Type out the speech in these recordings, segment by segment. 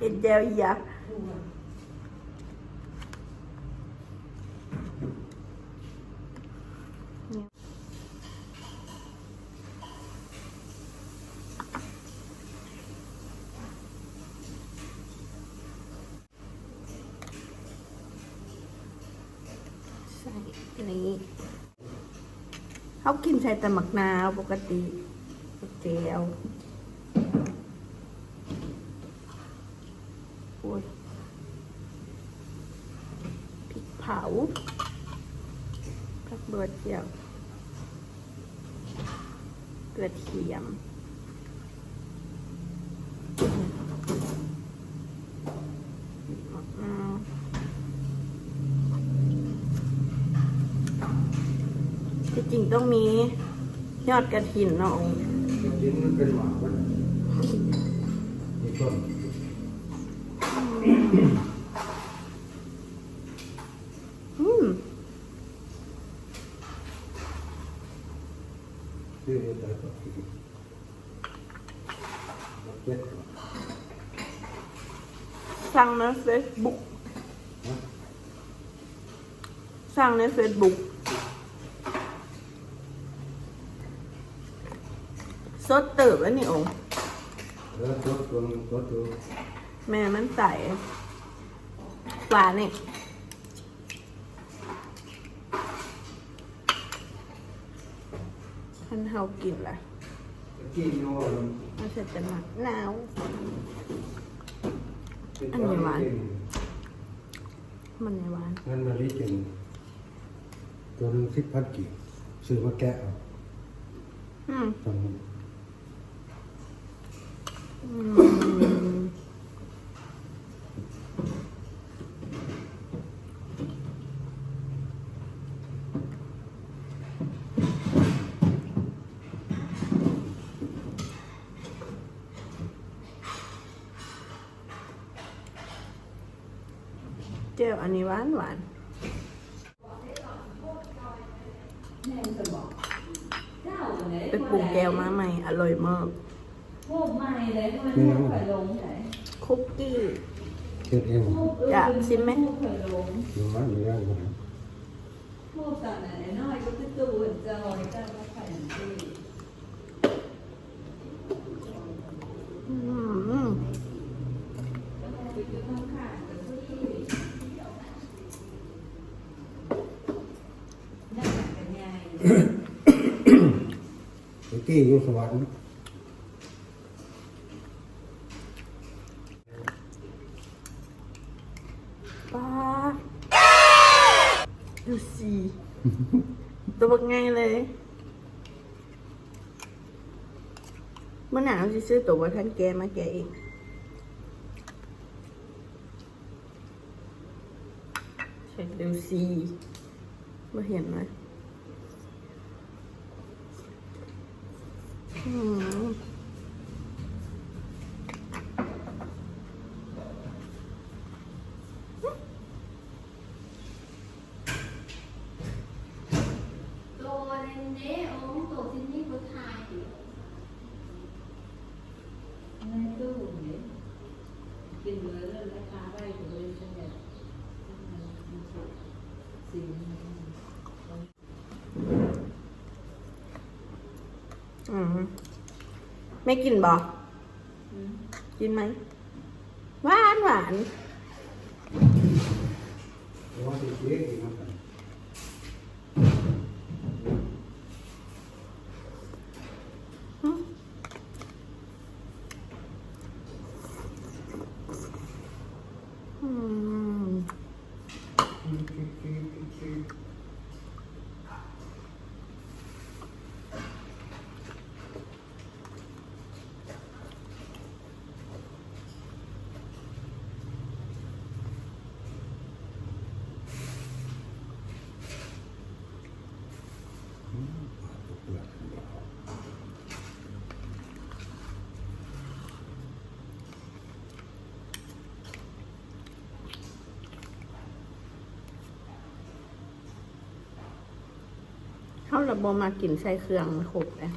ເປັນແຈ່ວເຫຍື່ອ. ໃສ່ອັນນີ້ ເຮົາກິນໃສ່ແຕ່ໝາກນາວປົກກະຕິ ແຈ່ວ ໂອ້ຍ ພິກເຜົາ ຜັກບວດຈຽວ ກະທຽມ ໝາກນາວ ທີ່ຈິງຕ້ອງມີຍອດກະຖິນເນາະ. ກະຖິນມັນເປັນໝາກມັນ ມີຕົ້ນ ອືມ ສັ່ງໃນເຟສບຸກ ສັ່ງໃນເຟສບຸກ ສົດເຕີບອັນນີ້. ໂອ້ ເອີ ສົດ ສົດຢູ່ ແມ່ນ ມັນໃສ ຫວານນີ້. ຄັນເຮົາກິນລະ ເຮົາໃສ່ແຕ່ໝາກນາວ. ອັນນີ້ຫວານ ມັນຫວານ. ເງິນມາລີເຈັນ ຕົວໜຶ່ງສິບພັນກີບ ຊື້ມາແກະເອົາ. ອືມ ອືມ ແຈ່ວອັນນີ້ຫວານໆ. ໄປປຸງແຈ່ວມາໃໝ່ ອະລ່ອຍມາກ. ແມ່ນຫຍັງ? ຄຸກກີ້ ເຮັດເອງ. ຢາກຊິມໄໝ? ບໍ່ ບໍ່ໄດ້. ອືມ ເມື່ອກີ້ຢູ່ສະຫວັນ ປາ ດູຊິ ໂຕບັກໃຫຍ່ເລີຍ. ມື້ໜ້າເຮົາຊິຊື້ໂຕບໍ່ທັນແກ່ມາແກ່ເອງ. ເຮັດດູຊິ ບໍ່ເຫັນເລີຍ. ອືມ. ໂຕນັ້ນເດ້ ໂອ້ ໂຕຊິນນີ້ບໍ່ຖ່າຍຢູ່ໃນຕູ້ເດ້ ກິນເບີເລີຍລະຄາໄວ້ກໍເລີຍຊັ້ນແຫຼະ. ອືມ ແມ່ກິນບໍ່? ອືມ ກິນໄໝ? ຫວານຫວານ. ອືມ. ເຮົາລະບໍ່ມັກກິນໃສ່ເຄື່ອງຄົບເດ້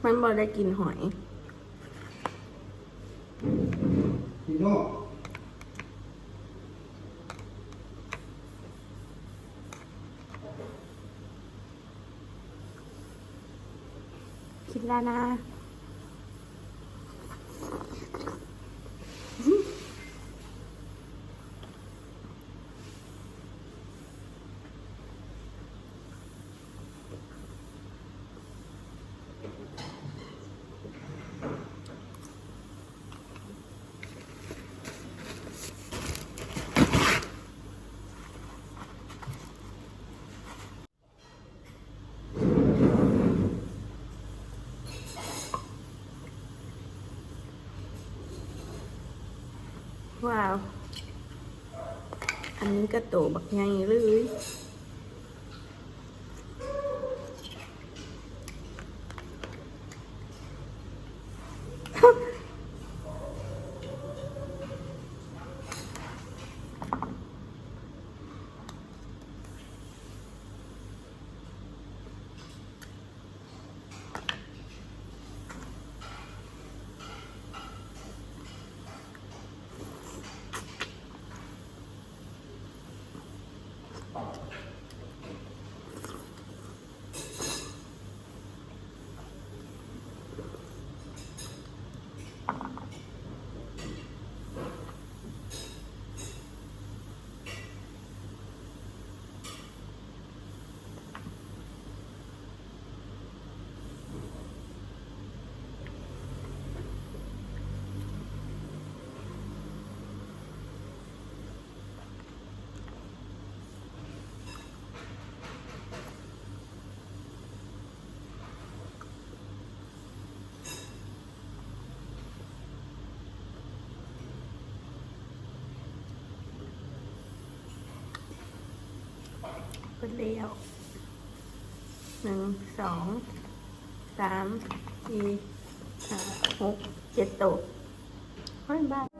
ມັນບໍ່ໄດ້ກິນຫອຍ. ກິນແລ້ວນະ. ວ້າວ ອັນນີ້ກະໂຕບັກໃຫຍ່ເລີຍ. ເບິດແລ້ວ ໜຶ່ງ ສອງ ສາມ ສີ່ ຫ້າ ຫົກ ເຈັດໂຕ. ໂອ້ຍ ບ້າ.